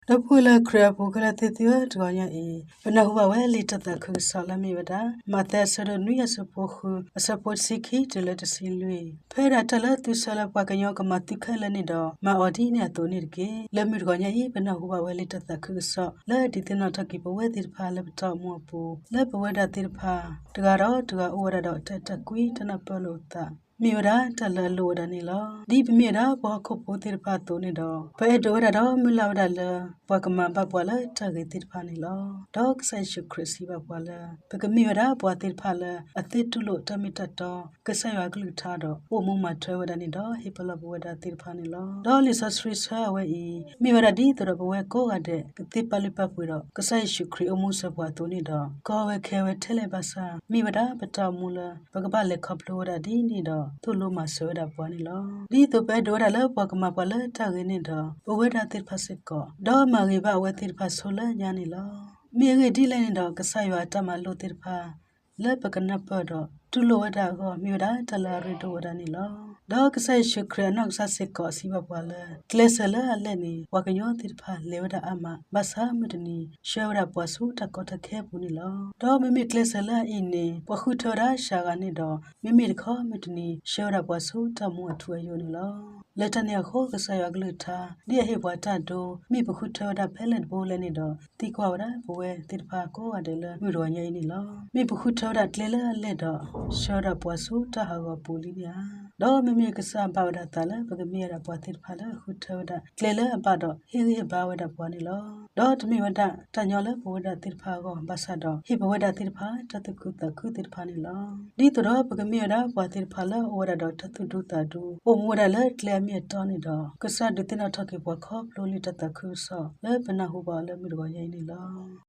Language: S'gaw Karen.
ဒီပုၢ်ဝဲၢ်လၢခရံာ်အပူၤခဲလၢာ်သ့ၣ်သုဧၢ, တဂီၤညါအံၤ ပနၢ်ဟူဘၣ်ဝဲလံာ်တၢ်သးခုကစီၣ်လၢအမ့ၢ်ဝဲဒၣ် မးသဲအဆၢဒိၣ်နွံအဆၢဖိဃု အဆၢဖိတဆံခံတုၤလၢတဆံလွံၢ်, ဖဲဒၣ်တၢ်လၢသုဆၢလၢပှၤကညီကမၤသုခဲလၢာ်န့ၣ်ဒီး မၤအီၤဒ်န့ၣ်အသိးန့ၣ်တက့ၢ်. လၢမုၢ်တဂီၤညါအံၤ ပနၢ်ဟူဘၣ်ဝဲလံာ်တၢ်သးခုကစီၣ် လၢဒုးသ့ၣ်နီၣ်ထီၣ်က့ၤပဝဲသ့ၣ်တဖၣ်လၢပတၢ်အိၣ်မူအပူၤ, လၢပဝဲဒၣ်သ့ၣ်တဖၣ် တဂၤဒီးတဂၤအိၣ်ဝဲဒၣ်ဒီးတၢ်အဲၣ်တၢ်ကွံ တၢ်နၢ်ပၢၢ်လိာ်အသး မ့ၢ်ဝဲဒၣ်တၢ်လၢအလိၣ်ဝဲဒၣ်န့ၣ်လီၤ. ဒ်ပမ့ၢ်ဝဲဒၣ်ပှၤဟီၣ်ခိၣ်ဖိသ့ၣ်တဖၣ်အသိးန့ၣ်ဒီး ပအဲၣ်ဒိးဝဲဒၣ်ဒီးမုၢ်လၢ်ဝဲဒၣ်လၢ ပှၤကမၤဘၣ်ပှၤလၢတၢ်ဂ့ၤသ့ၣ်တဖၣ်န့ၣ်လီၤ. ဒီးကစၢ်ယ့ၣ်ၡူးခရံာ်စံးဘၣ်ပှၤလၢ ပကမ့ၢ်ဝဲဒၣ်ပှၤသ့ၣ်တဖၣ်လၢအသ့တူၢ်လိာ်တၢ်မ့ၢ်တၢ်တီ ကစၢ်ယွၤအကလုၢ်ကထါဒီး အိၣ်မူမၤထွဲဝဲဒၣ်န့ၣ်ဒီး ဟ့ၣ်ပလီၢ်ပဝဲဒၣ်သ့ၣ်တဖၣ်န့ၣ်လီၤ. ဒီးလံာ်စီဆှံဆၢအဝဲအံၤ မ့ၢ်ဝဲဒၣ်ဒ်သိးဒီးပဝဲကိးဂၤဒဲး ကသ့ပာ်လုၢ်ပာ်ပှ့ၤဒီး ကစၢ်ယ့ၣ်ၡူးခရံာ်အိၣ်မူစၢၤပှၤအသိးန့ၣ်ဒီး ကီဝဲခဲဝဲထဲလဲၣ်ဘၣ်ဆၣ် မ့ၢ်ဝဲဒၣ်ပတၢ်အိၣ်မူလၢ ပကဘၣ်လဲၤခီဖျိဝဲဒၣ်ဒ်န့ၣ်ဒီး သိၣ်လိမၤစၢၤဝဲဒၣ်ပှၤန့ၣ်လီၤ. ဒ်သိးပအဲၣ်ဒိးဝဲဒၣ်လၢပှၤကမၤပှၤလၢတၢ်ဂ့ၤန့ၣ်ဒီး ပဝဲဒၣ်သ့ၣ်တဖၣ်စ့ၢ်ကီး ဒီးမၤဂ့ၤဘၣ်အဝဲသ့ၣ်တဖၣ်ဆိလၢညါန့ၣ်လီၤ. မ့ၢ်အဂ့ၢ်ဒ်လဲၣ်န့ၣ်ဒီး ကစၢ်ယွၤအတၢ်မၤလိာ်သ့ၣ်တဖၣ် လၢပကနၢ်ပၢၢ်ဒီး တူၢ်လိာ်ဝဲဒၣ်အဂီၢ် မ့ၢ်ဝဲဒၣ်တၢ်လၢအရ့ဒိၣ်ဝဲဒၣ်န့ၣ်လီၤ. ဒီးကစၢ်ယ့ၣ်ၡူးခရံာ်အနီၢ်ကစၢ်စ့ၢ်ကီးစံးဘၣ်ပှၤလၢ ကျဲစၢၤလၢအလဲၣ်န့ၣ် ပှၤကညီသ့ၣ်တဖၣ်လဲၤဝဲဒၣ်အါမး ဘၣ်ဆၣ်မုၢ်တနံၤ ဆှၢဝဲဒၣ်ပှၤဆူတၢ်ကီတၢ်ခဲအပူၤန့ၣ်လီၤ. ဒီးမ့မ့ၢ်ကျဲစၢၤလၢအအံၤန့ၣ် ပှၤဃုထၢဝဲဒၣ်စှၤဂၤန့ၣ်ဒီး မ့မ့ၢ်တခီမုၢ်တနံၤ ဆှၢဝဲဒၣ်ပှၤဆူတၢ်မူအထူအယိာ်န့ၣ်လီၤ. လၢတၢ်န့ၣ်အဃိ ကစၢ်ယွၤအကလုၢ်ကထါ ဒ်အဟ့ၣ်ပှၤတၢ်ဒိ မ့ၢ်ပဃုထၢဝဲဒၣ်ဖဲလဲၣ်တဘိလဲၣ်န့ၣ်ဒီး သံကွၢ်ဝဲဒၣ်ပဝဲသ့ၣ်တဖၣ်ကိးဂၤဒဲးလၢမုၢ်တဂီၤညါအံၤန့ၣ်လီၤ. မ့ၢ်ပဃုထၢဝဲဒၣ်ကျဲလၢအလဲၣ်ဒီး ဆှၢဝဲဒၣ်ပှၤဆူတၢ်ဟးဂီၤပူၤလံန့ၣ်ဧါ. ဒီးမ့မ့ၢ်ကစၢ်ဘၣ်ဝဲဒၣ်သးလၢ ပကမ့ၢ်ဝဲဒၣ်ပှၤသ့ၣ်တဖၣ်လၢအဃုထၢဝဲဒၣ်ကျဲလၢအဘၣ်ဒီး ဟ့ၣ်ဂံၢ်ဟ့ၣ်ဘါဝဲဒၣ်ပှၤန့ၣ်လီၤ. ဒီးတမ့ၢ်ဝဲဒၣ်တၢ်ညီလၢပဝဲဒၣ်သ့ၣ်တဖၣ်အဂီၢ် ဘၣ်ဆၣ်ဒီး ဟ့ၣ်ပဝဲဒၣ်သ့ၣ်တဖၣ်တၢ်သူၣ်ခုသးခုသ့ၣ်တဖၣ်န့ၣ်လီၤ. ဒ်သိးဒီးပကမ့ၢ်ဝဲဒၣ်ပှၤသ့ၣ်တဖၣ်လၢအအိၣ်ဝဲဒၣ်ဒီးတၢ်သူၣ်ဒူသးဒူ အိၣ်မူဝဲဒၣ်လၢကျဲအမ့ၢ်အတီန့ၣ်ဒီး ကစၢ်ဒုးသ့ၣ်နီၣ်ထီၣ်က့ၤပှၤခီဖျိလံာ်တၢ်သးခုကစီၣ် လၢပနၢ်ဟူဘၣ်အီၤလၢမုၢ်တဂီၤညါအံၤန့ၣ်လီၤ.